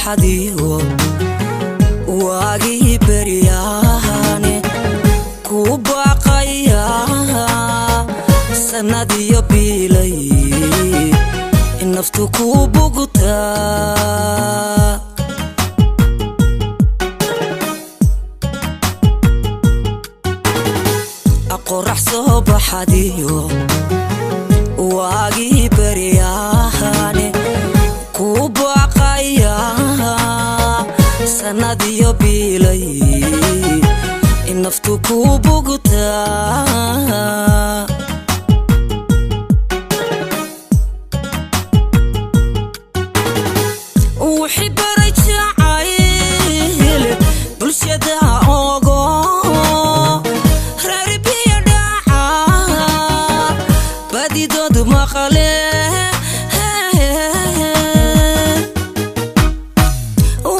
baxadiyo waagii beryahane ku baaqaya sanadiyo biilay naftu ku bugtaa. Qorax soo baxadiyo waagii beryahane ku baaqaya sanadiyo biilay naftu ku bugtaa. Wixii baray jacayl bulshada ogo reer biyo dhaca badidoodu maqale.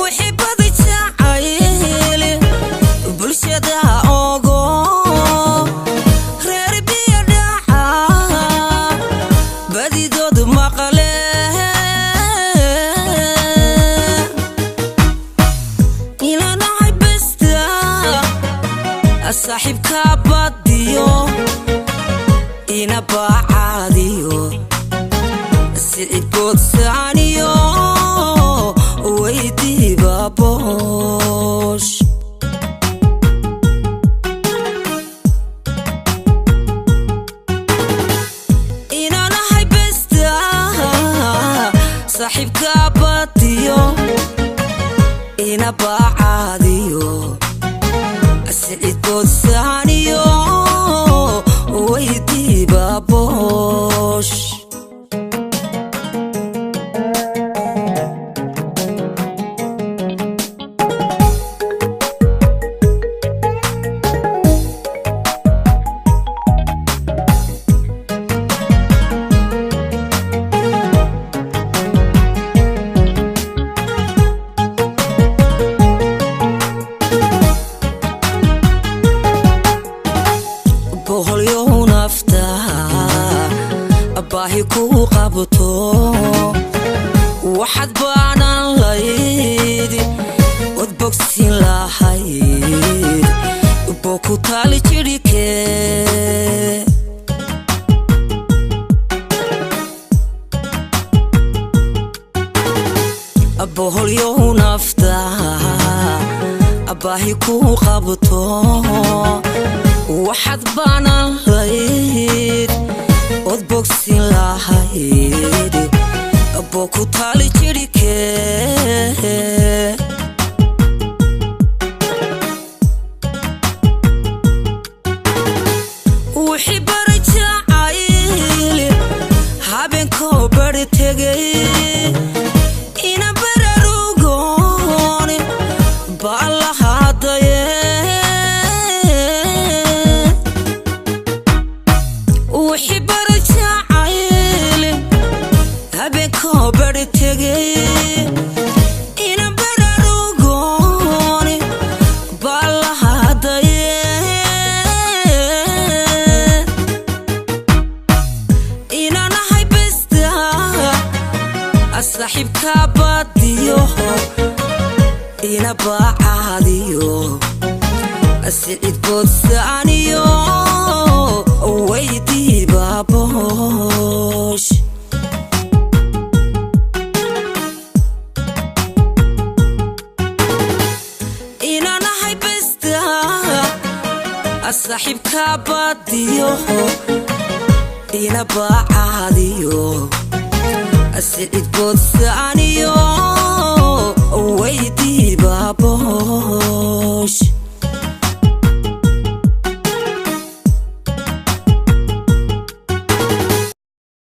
Wixii badi jacayl bulshada ogo reer biyo dhaca badidoodu maqale. Ilanahay besta saaxiibka badiyo ina bacaadiyo sicid boodsaaniyo weydiiba boosh. Inanahay besta saaxiibka badiyo ina bacaadiyo sicid boodsaaniyo weydiiba boosh. Boholyow nafta baahi ku qabto waxaad baanan layd od bogsin lahayd boo ku taali jidhike. Boholyow nafta baahi ku qabto waxaad baanan layd od bogsin lahayd boo ku taali jidhike. Wixii baray jacayl habeenkoo bari tegay ina bararugoon baa lahadaye. Wixii baray jacayl habeenkoo bari tegay ina bararugoon baa lahadaye. Inanahay besta saaxiibka badiyo ina bacaadiyo sicid boodsaaniyo weydiiba boosh. Inanahay besta saaxiibka badiyo ina bacaadiyo sicid boodsaaniyo